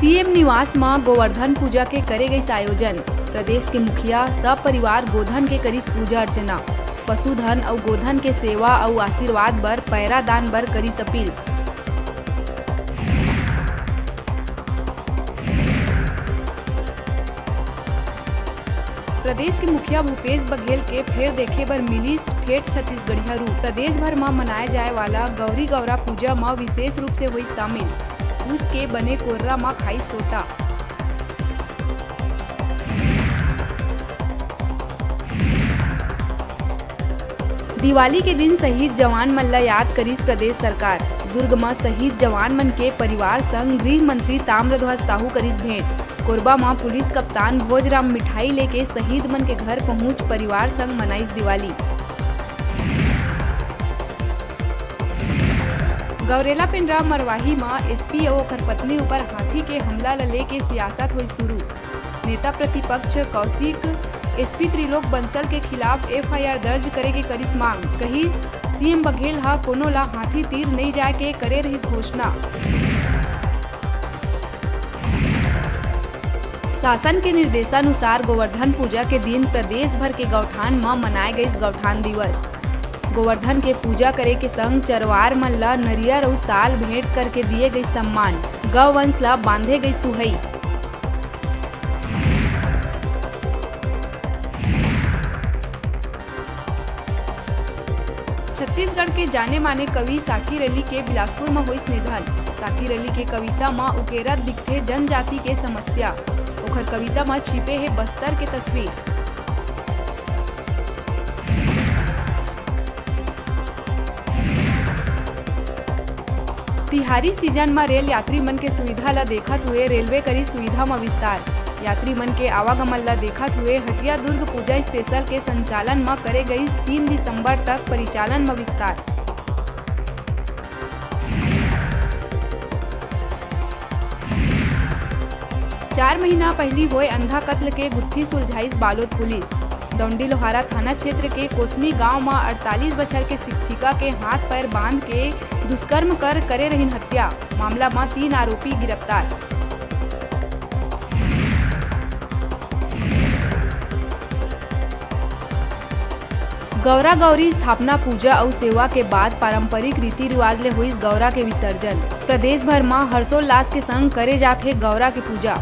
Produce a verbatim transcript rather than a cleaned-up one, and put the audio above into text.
CM निवास म गोवर्धन पूजा के करे गइस आयोजन। प्रदेश के मुखिया सपरिवार गोधन के करिस पूजा अर्चना। पशुधन अउ गोधन के सेवा अउ आशीर्वाद बर पैरा दान बर करिस अपील। प्रदेश के मुखिया भूपेश बघेल के फेर देखे बर मिलिस ठेठ छत्तीसगढ़िया रूप। प्रदेश भर म मनाए जाए वाला गौरी गौरा पूजा म विशेष रूप से होइस शामिल। पूस के बने कोर्रा म खाइस सोटा। दिवाली के दिन शहीद जवान मन ल याद करिस प्रदेश सरकार। दुर्ग म शहीद जवान मन के परिवार संग गृह मंत्री ताम्रध्वज साहू करिस भेंट। कोरबा म पुलिस कप्तान भोजराम मिठाई लेके शहीद मन के घर पहुंच परिवार संग मनाइस दिवाली। गौरेला पेंड्रा मरवाही म एसपी अउ ओकर पत्नी ऊपर हाथी के हमला ल लेके सियासत होई शुरू। नेता प्रतिपक्ष कौशिक एसपी त्रिलोक बंसल के खिलाफ एफआईआर दर्ज करे के करिस मांग। कहिस, सीएम बघेल ह कोनो ला हाथी तीर नइ जाए के करे रहिस घोषणा। शासन के निर्देशानुसार गोवर्धन पूजा के दिन प्रदेश भर के गौठान म मनाए गइस गौठान दिवस। गोवर्धन के पूजा करे के संग चरवार मन ल नरियर अउ साल भेंट करके दिए गइस सम्मान। गौ वंश ल बांधे गइस सुहई। छत्तीसगढ़ के जाने माने कवि साकिर अली के बिलासपुर म होइस निधन। साकिर अली के कविता म उकेरत दिखथे जनजाति के समस्या। ओखर कविता म छिपे हे बस्तर के तस्वीर। तिहारी सीजन म रेल यात्री मन के सुविधा ल देखत हुए रेलवे करी सुविधा म विस्तार। यात्री मन के आवागमन ल देखत हुए हटिया दुर्ग पूजा स्पेशल के संचालन म करे गई तीन दिसंबर तक परिचालन म विस्तार। चार महीना पहिली होए अंधा कत्ल के गुत्थी सुलझाइस बालोद पुलिस। डौंडी लोहारा थाना क्षेत्र के कोसमी गांव म अड़तालीस बछर के शिक्षिका के हाथ पैर बांध के दुष्कर्म कर करे रहिन हत्या। मामला म तीन आरोपी गिरफ्तार। गौरा गौरी स्थापना पूजा अउ सेवा के बाद पारंपरिक रीति रिवाज ले होइस गौरा के विसर्जन। प्रदेश भर म हर्षोल्लास के संग करे जाथे गौरा के पूजा।